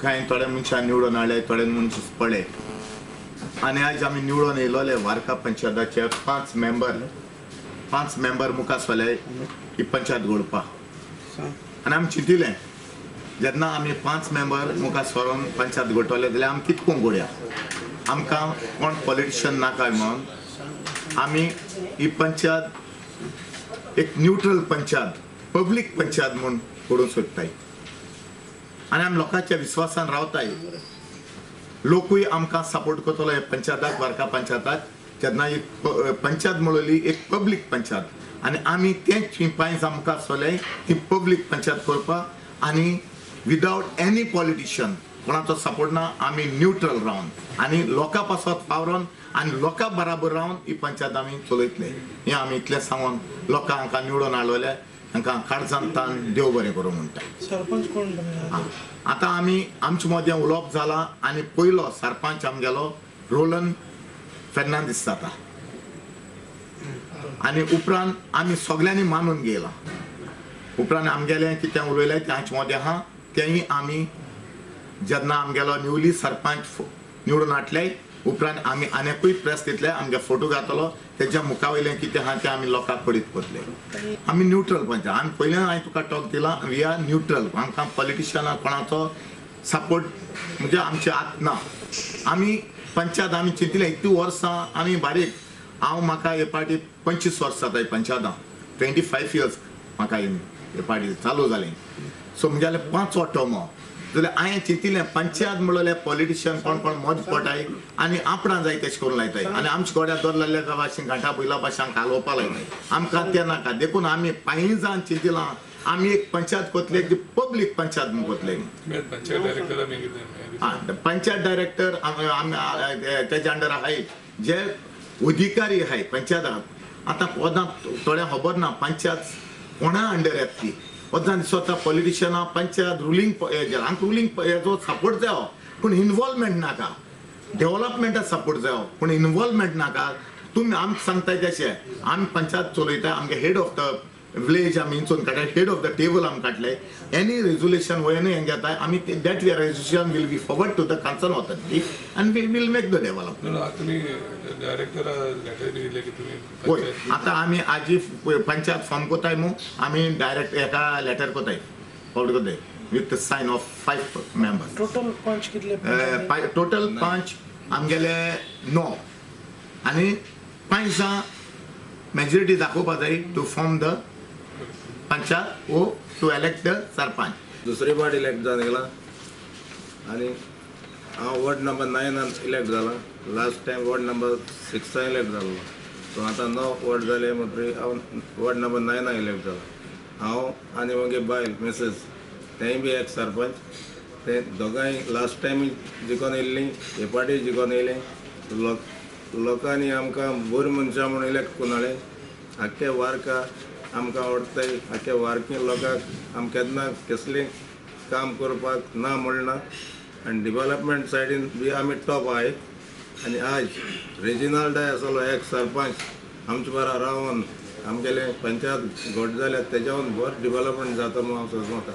कांय थोडे मनशां निवडून हाडले, थोडे मनशां पडले आनी आयज आमी निवडून येयलोले वार्का पंचायताचे 5 मेंबर मुखार सरले ही पंचायत घडोवपाक. आनी आमी चिंतिलें जेन्ना आमी 5 मेंबर मुखार सरोन पंचायत घडटले जाल्यार आमी कितको घडया, आमकां कोण पॉलिटिशियन नाका म्हणून आमी ही पंचायत एक न्यूट्रल पंचायत, पब्लीक पंचायत म्हूण घडोवंक सोदताय आनी आमी लोकांच्या विस्वासान रावताय. लोकूय आमकां सपोर्ट करतलो हे पंचायताक, वार्का पंचायताक. जेन्ना एक पंचायत म्हणली एक पब्लीक पंचायत आनी आमी तेच पांय आमकां सरले ती पब्लीक पंचायत करपाक आनी विदावट एनी पॉलिटिशियन, कोणाचो सपोर्ट ना, आमी न्यूट्रल रावन आनी लोकां पासत वावरोन आनी लोकां बराबर रावन ही पंचायत आमी चलयतले. हें आमी इतलें सांगून लोकांक हांकां निवडून हाडलेले हांकां काळजान तान देव बरें करूं म्हणटा. सरपंच कोण? आतां आमी आमचे मदें उलोवप जालां आनी पयलो सरपंच आमगेलो रोलन फेर्नांदीस जाता आनी उपरांत आमी सगल्यांनी मानून घेयलां. उपरांत आमगेलें कितें उलयलें तें आमचे मदें आहा, तेंय आमी जेन्ना आमगेलो न्यूली सरपंच निवडून हाडले उपरांत आमी आनीकूय प्रेस दितले, आमगे फोटो घातलो तेज्या मुखा वयलें कितें आहा तें आमी लोकांक पडीत करतले. आमी न्यूट्रल पंचायत, आमी पयलीं हांवें तुका टॉक दिला, we are neutral. आमकां पॉलिटिशियनां कोणाचो सपोर्ट म्हणजे आमचे हात ना. आमी पंचायत आमी चिंतलें इतलीं वर्सां आमी बारीक, हांव म्हाका हे पाटी 25 वर्सां जाता पंचायतां, 25 इयर्स म्हाका हे पाटी चालू जालें. सो म्हगेलें 5वो टर्म जाल्यार हांवें चिंतिलें पंचायत म्हणलें पॉलिटिशियन कोण कोण मद पडटाय आनी आपणां जाय तेश करून लायताय आनी आमच्या गोड्या दर लायल्या भाशेन घांटा बैला भाशेन कालोवपा लायताय, आमकां तें नाका. देखून आमी 5 जाण चिंतिलां आमी एक पंचायत कोतले, पब्लीक पंचायत म्हूण कोतले. पंचायत डायरेक्टर आमी तेज्या अंडर आहाय जे अधिकारी आहाय पंचायताक. आतां पदां थोड्यांक खबर ना पंचायत कोणा अंडर येता ती. वचना स्वता पॉलिटिशियनां पंचायत रुलींग आमकां रुलींग हेजो सपोर्ट जायो पूण इनवॉल्वमेंट नाका, डेवलपमेंटाक सपोर्ट जायो पूण इनवॉल्वमेंट नाका. तुमी आमकां सांगताय तशें आमी पंचायत चलयता, आमगे हेड ऑफ the village आमी इंचून काडले, हेड ऑफ the table आमी काडले, एनी रेजोल्युशन वयर हें घेताय आमी, that we resolution will be forward to the concern authority and we will make the development. वय आतां आमी आजी पंचायत फॉर्म कोताय मू, आमी डायरेक्ट हेका लेटर कोताय, फॉरवर्ड कोताय with sign of 5 members. Total पंच कितले? टोटल पंच आमगेले 9 आनी 5 जाण मेजॉरिटी दाखोवपा जाय to form the panchayat O to elect the sarpanch. दुसरे पाट इलेक्ट जावन गेला आनी हांव वॉर्ड नंबर 9 इलेक्ट जाला. Last time ward number 6 elect जाल्लो, सो आतां 9 वॉर्ड जाले म्हणटकीर हांव वॉर्ड नंबर 9 इलेक्ट जाला. हांव आनी म्हगे बायल मिसेस तेंय बी एक सरपंच, ते दोगांय लास्ट टायम जिखोन येयल्लीं, हे पाटी जिखोन येयलें. लोकांनी आमकां बरीं मनशां म्हूण इलेक्ट करून हाडलें. आख्खे वार्का आमकां आवडटाय, आख्खे वार्की लोकांक आमकां केन्ना कसलें काम करपाक ना म्हणना आनी डिवेलपमेंट सायडीन बी आमी टॉप आहाय. आनी आज रेजिनाल्डाय आसलो एक सरपंच आमचे बारा रावन आमगेले पंचायत घट जाल्यार तेज्यावन बरें डिवेलपमेंट जाता म्हूण हांव समजता.